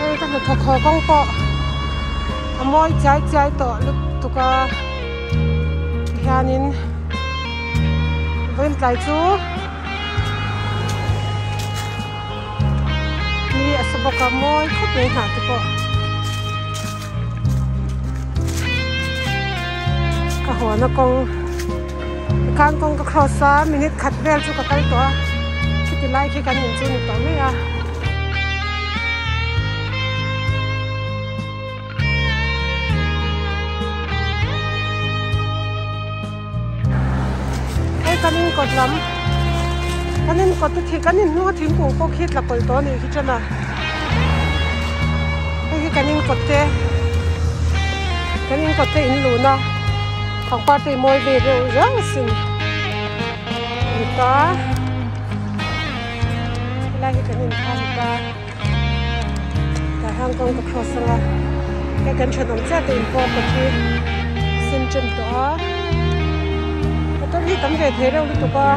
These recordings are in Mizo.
Hei ka hnathawk haw kawng pawh a mawi chiai chiai tawh lutuk a tihianin vawiin tlai chu ni a sa bawk a mawi khawp mai hnah te pawh ka hawn a kawng tikhan kawng ka cross a minute khat vel chu ka kal tawh a khiti lai khi kan in chu ni tawh mai a. Hei kan in kawt lam kan in kawt te thing kan in hnung a thingkung pawh khi tla kawlh tawh a nih khi chen a hei hi kan in kawt te kan in kawt te in luhna pangpar te hi mawi ve reuh riau asin a ni ta. Helai hi kan inkham ta tah hian kawng ka cross anga hei kan thenawm chiah te inpawh kawt hi sen chen tawh a motor hi tam ve thei reuh lutuk a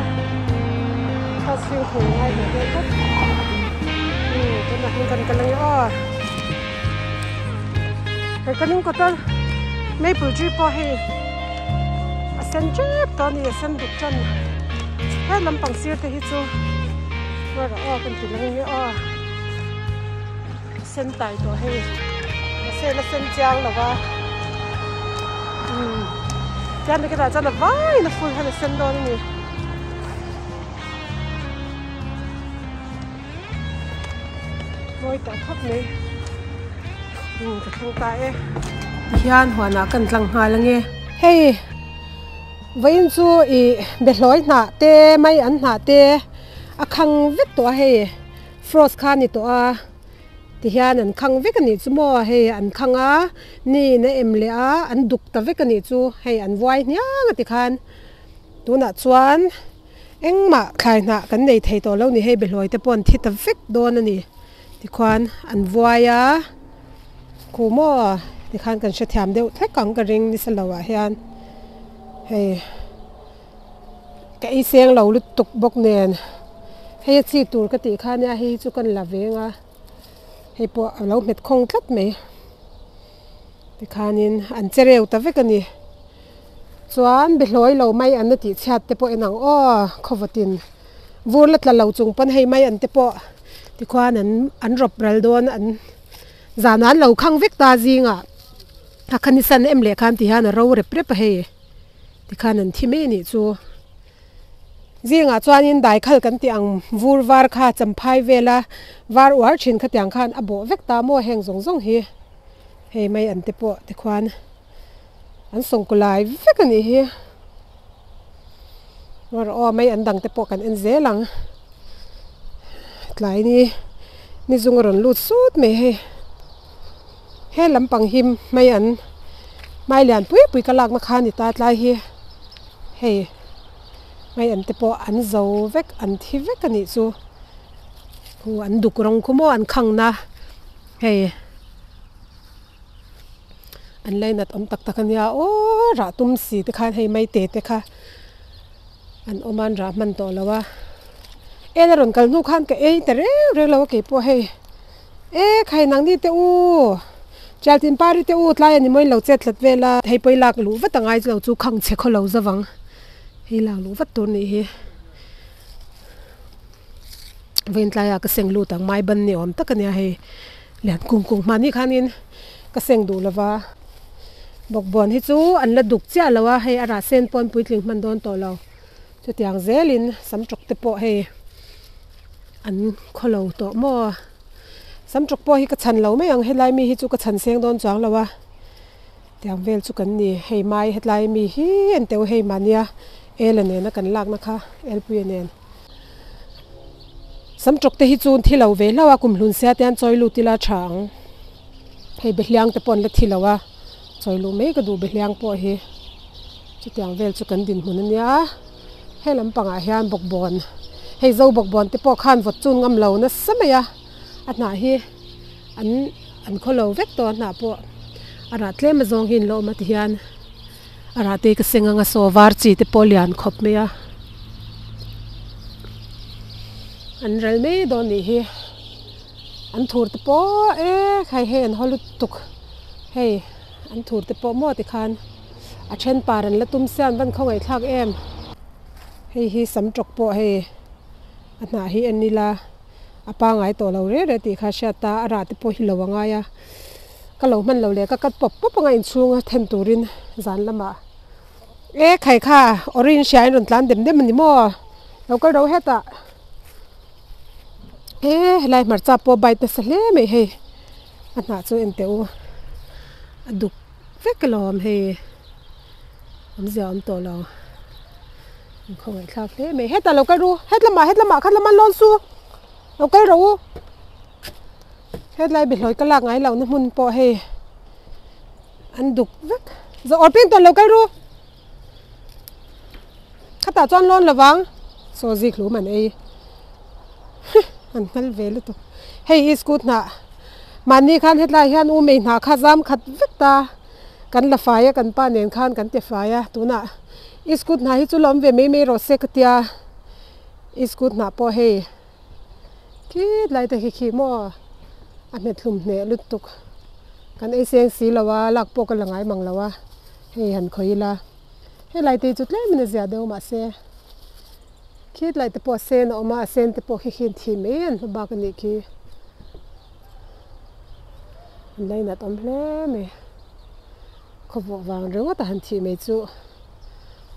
bus fimkhur a ngai ve dawn tlat umm tunah hian kan kal ange aw hei kan in kawt a maple tree pawh hei a sen tep tawh a ni a sen duk tan he lampang sir te hi chu ruat ah aw kan ti lang nge aw a sen tai tawh hei mahse la sen chiang lo va umm tiang ni ka dah chuan a vaiin a full hian a sen dawn a ni. Mawi tawh khawp mai umm ka thleng ta e. Tihian huanah kan tlang nghal ange. Hei vawiin chu ih behlawi hnah te mai an hnah te a khang vek tawh a hei frost kha a ni tawh a tihian an khang vek a nih chu maw hei an khang a ni in a em leh a an duk ta vek a nih chu hei an vuai hniang a tikhan tunah chuan. Engmah thlai hnah kan nei thei tawh lo ni hei behlawi te pawh an thi ta vek dawn a ni tikhuan an vuai a khu maw tikhan kan hrethiam deuh thlek ang ka ring nisa lo ah hian hei ka ei seng lo lutuk bawk nen hei a chi tur ka tih kha nia hei chu kan la veng a hei pawh a lo nghet khawng tlat mai tikhanin an che reu ta vek a ni. Chuan behlawi lo mai an na tih chhiat te pawh en ang aw khawvatin vur la tla lo chung pawn hei mai an te pawh tikhuan an an rawp ral dawn an zan an lo khang vek ta zingah a kha ni san em leh khan ti hian a ro rep rep a hei tikhan an thi mai a nih chu zingah chuanin daikhal kan tih ang vur var kha champhai vela var uar thin khatiang khan a bawh vek ta maw heng zawng zawng hi hei mai an te pawh tikhuan. An sawngkaw lai vek a nih hi ruat aw mai an dang te pawh kan en zel ang tlai ni ni zung a rawn lut sut mai hei he lampang hi mai an mai lian pui pui ka lakna kha a ni ta tlai hi hei mai an te pawh an zo vek an thi vek a nih chu khu an duk rawng khu maw an khangna hei. An lainat awm tak tak a nia aw rah tum si te khan hei mai te te kha an awm a an rah hman tawh lo a en a rawn kal hnu khan ka ei ta reng reng lo a keipawh hei e khai nangni te u Chaltin pari te u tlai a ni maw in lo chet tlat vel a hei pawh i lak luh vat a ngai lo chu khang chhe khaw lo zavang hei lak luh vat tur nih hi vawiin tlaiah ka seng lut ang mai ban ni awm tak a nia hei. Lian kung kung hmahni khanin ka seng duh lova, bawkbawn hi chu an la duk chiah lo a, hei a rah sen pawn puitling hman dawn tawh lo, chutiang zelin sam tawk te pawh hei an khaw lo tawh maw, sam tawk pawh hi ka chhan lo mai ang helai mi hi chu ka chhan seng dawn chuang lo a, tiang vel chu kan ni hei mai hetlai mi hi an teuh hei mahnia ela nena kan lakna kha elpuia nen. Sam tawk te hi chu an thi lo ve hlauh a, kum hlun sia te hian chawi lut ila a tha ang. Hei behliang te pawh an la thi lo a, chawi luh mai ka duh behliang pawh hi. Chutiang vel chu kan dinhmun a nia. He lampangah hian bawkbawn, hei zo bawkbawn te pawh khan vawt chun ngam lo nasa mai a, a hnah hi an an khaw lo vek tawh a hnah pawh a rah tlem azawng hi an la awm a tihian. A rah te ka seng anga saw var chi te pawh lian khawp mai a an ral mai dawn nih hi An thur te pawh e khai hei an haw lutuk hei an thur te pawh maw tikhan a then par an la tum sia an van khawngaih thlak em. Hei hi sam tawk pawh hei a hnah hi en ila a pangai tawh lo reh reh tih kha a hriat ta a rah te pawh hi lo a ngai a ka lo hman lo leh ka cut pawp pawp anga inchhunga then turin zan lamah e khai kha orange hria in rawn tlan dem dem a ni maw lo kal ro hetah. He helai hmarcha pawh bite nasa hle mai hei a hnah chu en teh u a duk vek alawm hei awmzia a awm tawh lo an khawngaih thlak hle mai hetah lo kal ru hetlamah hetlamah khat lama lawn su lo kal rawh u hetlai behlawi ka lak ngai loh na hmun pawh hei an duk vek zawh awr peng tawn lo kal ru. Khatah chuan lawn lo vang saw zik hlum an ei an nghal ve lutuk hei hi scooty hnah mahni khan hetlai hian u mei hnah kha zam khat vek ta kan la fai a kan pa nen khan kan ti fai a tunah i scooty hnah hi chu la awm ve mai mai rawh se ka tia i scooty hnah pawh hei khit lai te khi khi maw a hmet hlum hneh lutuk kan ei seng si lo a lak pawh ka la ngai mang lo a hei han khawih ila. Helai te hi chu tlem in a zia deuh mahse khitlai te pawh a sen a awm a a sen te pawh khi khi an thih mai an hma bak a nih khi an lainat awm hle mai khawvawh vang ringawt a han thih mai chu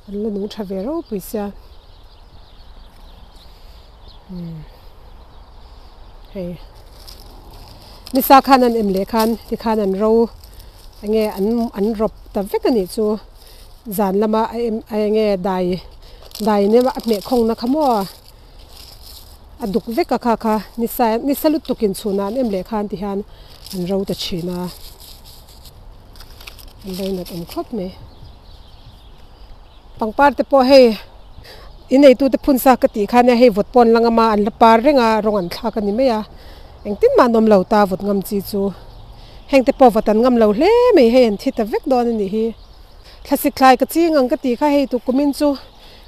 an la nung tha ve ropui sia umm hei nisa khan an em leh khan tikhan an ro enge an an rawp ta vek a nih chu. Zan lama a em a enge dai dai nen a hmeh khawng na kha maw a duk vek a kha kha nisa nisa lutuk in chhun ah an em leh khan ti hian an ro ta thin a an lainat awm khawp mai pangpar te pawh hei inneitu te phun sa ka tih khan hei vawt pawn la ngam a an la par reng a rawng an thlak a ni mai a engtin mah an awm lo ta vawt ngam chi chu heng te pawh vawt an ngam lo hle mai hei an thi ta vek dawn a nih hi. Thlasik thlai ka ching ang ka tih kha hei tukkumin chu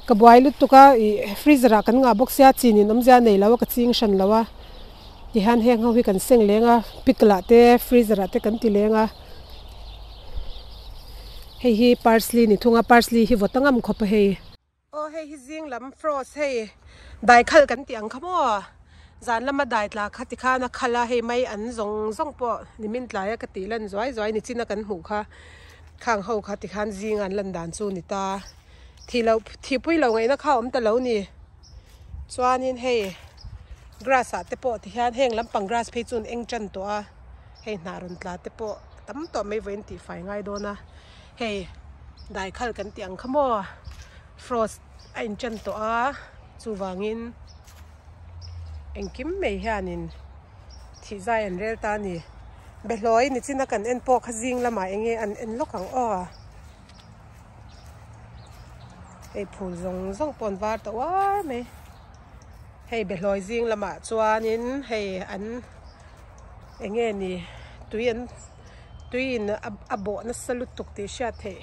ka buai lutuk a ih freezer ah kan ngah bawk sia chin in awmzia nei lo a ka ching hran lo a tihian heng ho hi kan seng leng a pickle ah te freezer ah te kan ti leng a hei hi parsley ni thung a parsley hi vawt a ngam khawp a hei. Aw hei hi zing lam frost hei dai khal kan tih ang kha maw zan lama dai tla kha ti khan a khal a hei mai an zawng zawng pawh nimin tlai a ka tih lan zuai zuai ni chin a kan hmuh kha khang ho kha ti khan zing an lan dan chu ni ta thih loh thih pui loh ngaihna kha a awm ta lo ni chuanin hei grass ah te pawh ti hian heng lampang grass phei chu an eng tan tawh a hei hnah rawn tla te pawh tam tawh mai vawiin tih fai ngai dawn a. Hei daikhal kan tih ang kha maw frost a inchan tawh a chuvangin engkim mai hianin thih zai an rel ta a ni. Behlawi nichina kan en pawh kha zing lamah eng nge an en lawk ang aw. Hei phul zawng zawng pawh an var ta uar mai. Hei behlawi zing lamah chuanin hei an eng nge ni tui an. Tui in a bawh nasa lutuk tih hriat theih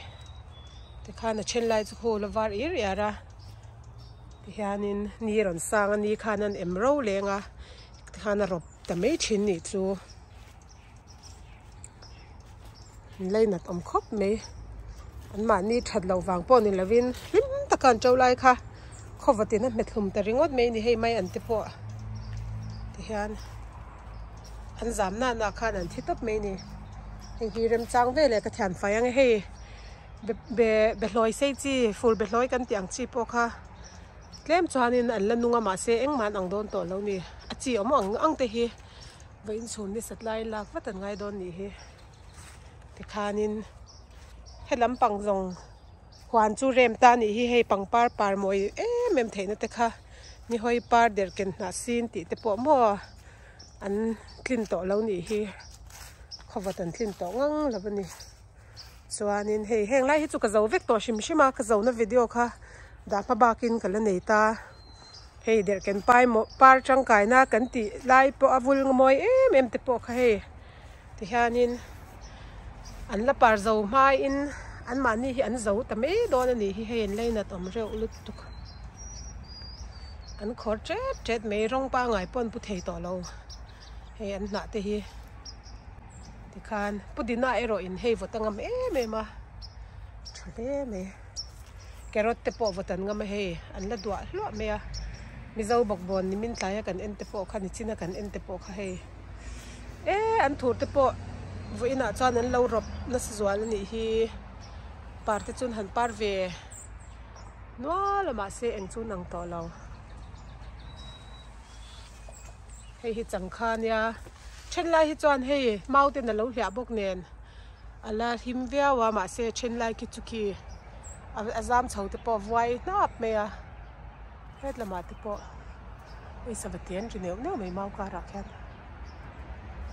tikhan a then lai chu khu la var ir iar a tihianin ni rawn sang a ni khan an em ro leng a tikhan a rawp ta mai thin nih chu an lainat awm khawp mai an mahni that loh vang pawh ni lovin hlim taka an to lai kha khawvawt in a hmet hlum ta ringawt mai a ni hei mai an te pawh tihian. An zam na na khan an thi tawp mai ni. Hei hi remchang vel e ka thian fai ang e hei be be behlawi sei chi fur behlawi kan tih ang chi pawh kha tlem chuanin an la nung a mahse engmah an ang dawn tawh lo ni. A chi awm ang ang te hi va inchhun ni sat laiin lak vat an ngai dawn nih hi. Tikhanin he lampang zawng huan chu rem ta nih hi hei pangpar par mawi em em theihna te kha ni hawi par derhken hnah sin tih te pawh maw. An tlin tawh lo nih hi khawvat an tlin tawh ngang lo a ni chuanin hei heng lai hi chu ka zo vek tawh hrim hrim a ka zona video kha dah hma bakin ka la nei ta hei derhken pai maw par tangkaina kan tih lai pawh a vul mawi em em te pawh kha hei tihianin an la par zo hmain anmahni hi an zo ta mai dawn a nih hi hei an leinat awm reuh lutuk. An khawr ṭet ṭet mai rawng pangai pawh an pu thei tawh lo. Hei an hnah te hi tikhan pudina erawh in hei vawt a ngam em em a tha hle mai carrot te pawh vawt an ngam a hei an la duah hluah mai a mizo bawkbawn ni min tlai a kan en te pawh kha nichina kan en te pawh kha hei e an thur te pawh vawiinah chuan an lo rawp nasa zual a nih hi par te chu an han par ve nual a mahse eng chu an ang tawh lo. Hei hi changkha ania then lai hi chuan hei mau ten alo hliah bawk nen a la hlim viau a mahse then lai khi chu khi a zam chho te pawh a vuai hnap mai a het lamah te pawh hei sava te an ri neuh neuh mai mau karah khian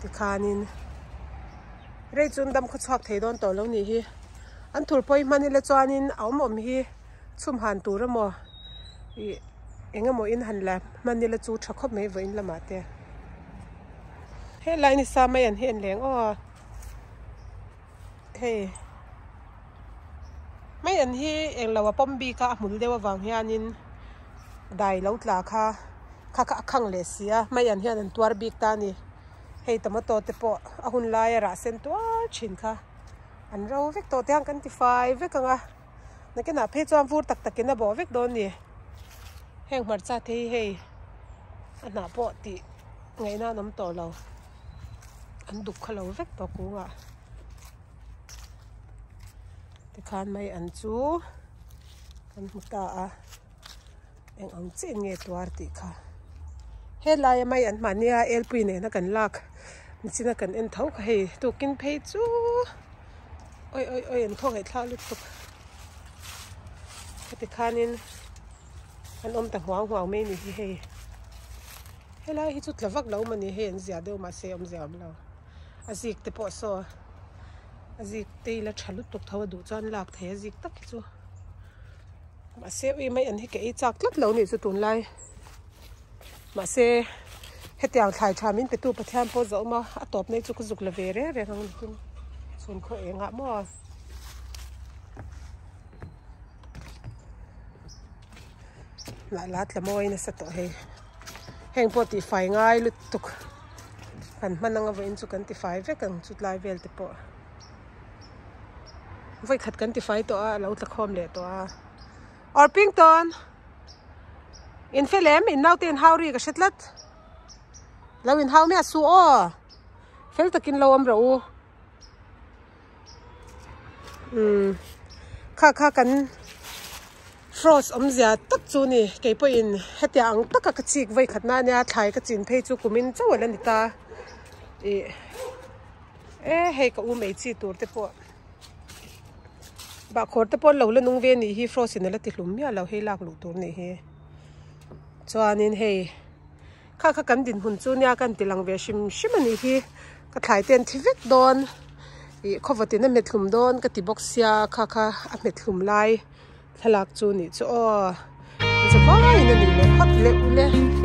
tikhanin rei chu an dam khaw chhuak thei dawn tawh lo nih hi an thur pawi hman ila chuanin a awm awm hi chhum han tur emaw ih. Eng emaw in han la hman ila chu tha khawp mai vawiin lamah te. Helai ni sa mai an hi an leng aw. Hei mai an hi eng lo a pawm bik a a hmul deuh avang hianin dai lo tla kha kha kha a khang leh si a mai an hian an tuar bik ta a ni. Hei tomato te pawh a hun laia rah sen tuar thin kha an ro vek tawh te ang kan ti fai vek ang a. Nakinah phei chuan vur tak takin a bawh vek dawn ni. Heng hmarcha te hi hei a hnah pawh tih ngaihna an awm tawh lo. An duk kha lo vek tawh kungah. Tikhan mai an chu kan hmu ta a. Eng ang chiah in nge tuar tih kha. Helaia mai an mahnia elpui nena kan lak nichina kan en tho kha hei tukin phei chu oi oi oi an khawngaih thlak lutuk heti khanin an awm ta huau huau mai ni hi hei helai hi chu tla vak lo mawni hei an zia deuh mahse awmzia awm lo a zik te pawh saw a zik te ila tha lutuk tho a duh chuan lak thei a zik tak hi chu. Mahse ui mai an hi ka ei chak tlat lo nih chu tunlai mahse hetiang thlai tha min petu Pathian pawh zawh awm a a tawp mai chu ka zuk la ve reng reng ang nikin chhun khaw engah maw lah la tla mawi nasa tawh hei heng pawh tihfai ngai lutuk kan hman anga vawiin chu kan tifai vek ang chu tlai vel te pawh. Vawikhat kan tifai tawh a a lo tla khawm leh tawh a Orpington in fel em in naute in hau ri ka hre tlat lo in hau miah suh aw fel takin lo awm rawh u umm kha kha kan frost awmzia tak chu ni keipawhin hetiang ang taka ka chik vawikhat na ania thlai ka chin phei chu kumin chauh ala ni ta ih. E hei ka u mei chi tur te pawh bahkhawr te pawh an lo la nung ve anih hi frost in a la ti hlum miah lo hei lak luh tur anih hi chuanin hei kha kha kan dinhmun chu nia kan ti lang ve hrim hrim anih hi ka thlai te an thi vek dawn ih khawvawt in a hmet hlum dawn ka ti bawk sia kha kha a hmet hlum lai thlalak chu anih chu aw zawhaiin anih leh phawt leh ule.